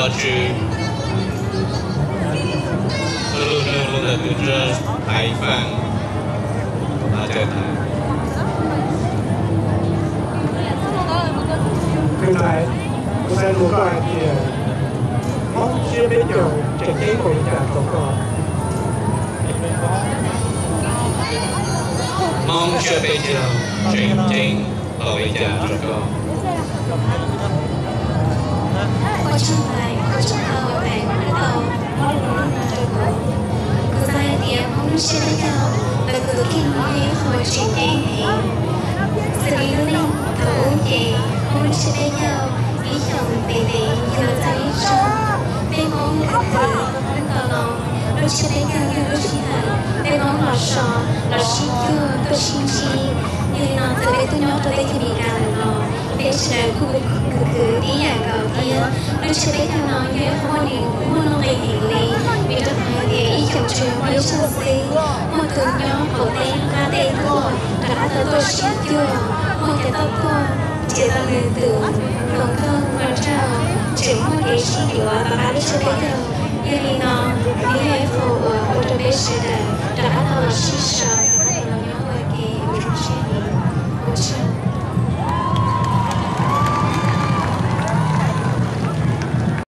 Tus tswv, tus lus nug lus ntawm tus ntsuag Thaiv Faj, Thaiv. Tus ntxhais, kuv xav nug koj hais tias Hmoob tsiab peb caug tseem ceeb npaum li cas rau koj? Hmoob tsiab peb caug tseem ceeb npaum li cas rau koj? Ua tsaug ntau, ua tsaug ntau uas peb muab tau Hmoob lub npe no rau kuv. Kuv xav hais tias Hmoob lub tsiab peb caug ntawm kuv tus kheej no yog ib qho uas tseem ceeb heev. Xws li lub neej thaum ub ces Hmoob lub tsiab peb caug ib xyoos ntev ntev yug los txog ib zaug. Peb Hmoob khwv khwv ntau no, lub tsiab peb caug yog lub sij hawm peb Hmoob los so, los sib cuag, tuaj sib ntsib. Yog li no txawm peb tuaj nyob rau teb chaws Amelikas lawm los peb sawv daws kuj khwv khwv tib yam nkaus thiab. Lub tsiab peb caug no yog ib qho uas muaj nuj nqis heev li, vim rau qhov hais tias ib xyoos tsuas muaj ib zaug xwb, muaj tus nyob qaum teb nqaj teb tuaj rov qab tau tuaj sib cuag, muaj cov toj tuaj nrhiav tau nws tus hluas nkauj hluas nraug, tseem muaj kev sib yuav tom qab lub tsiab peb caug. Yog li no, nws yog ib qho uas ua rau peb sawv daws rov qab tau los sib so.